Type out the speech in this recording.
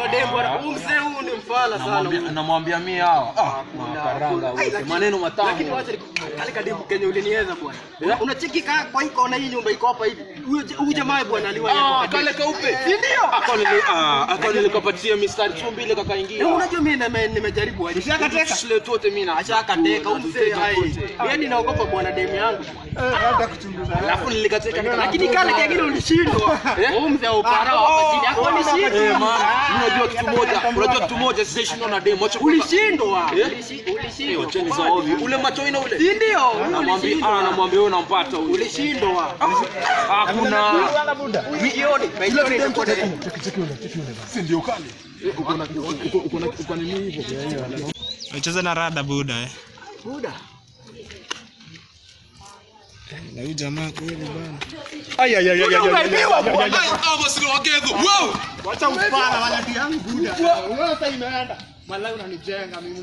Huyo dem bwana, huyu mzee huyu ni mfala sana. Namwambia mimi hawa. Ah, makaranga Ai, wote. Maneno matamu. Lakini wacha kale kademu Kenya uliniweza bwana. Unacheki ka kwa hii kona, hii nyumba iko hapa hivi. Huyu jamaa bwana aliwa Ah, kale kaupe. Si ndio? Akale nikapatia mistari tu mbili kakaingia. Eh, unajua mimi nimejaribu aje. Tusile tuote mimi na Ashakateka huyu mzee hai. Mimi naogopa bwana demu yangu. Hata kuchunguza. Alafu nilikateka Lakini kale kengine ulishindwa. Huyu mzee wa upara hapa chini yako ulishindwa. Eh, man, unajua kitu moja, unajua kitu moja, sijashindwa na demu. Acha Ulishindwa. Eh? Ulishindwa. Acheni za ovyo. Ule macho ina ule. Si ndio? Namwambia, ah, namwambia wewe unampata huyu. Ulishindwa. Hakuna. Bwana buda. Jioni, jioni itakuwa na Si ndio kale? Uko na nini hivyo? Unacheza na rada buda eh. Buda. Na huyu jamaa kweli bana. Ay ay ay ay ay. Umeibiwa bwana. Wacha upala wala yangu buda. Unaona sasa imeenda. Malai unanijenga mimi.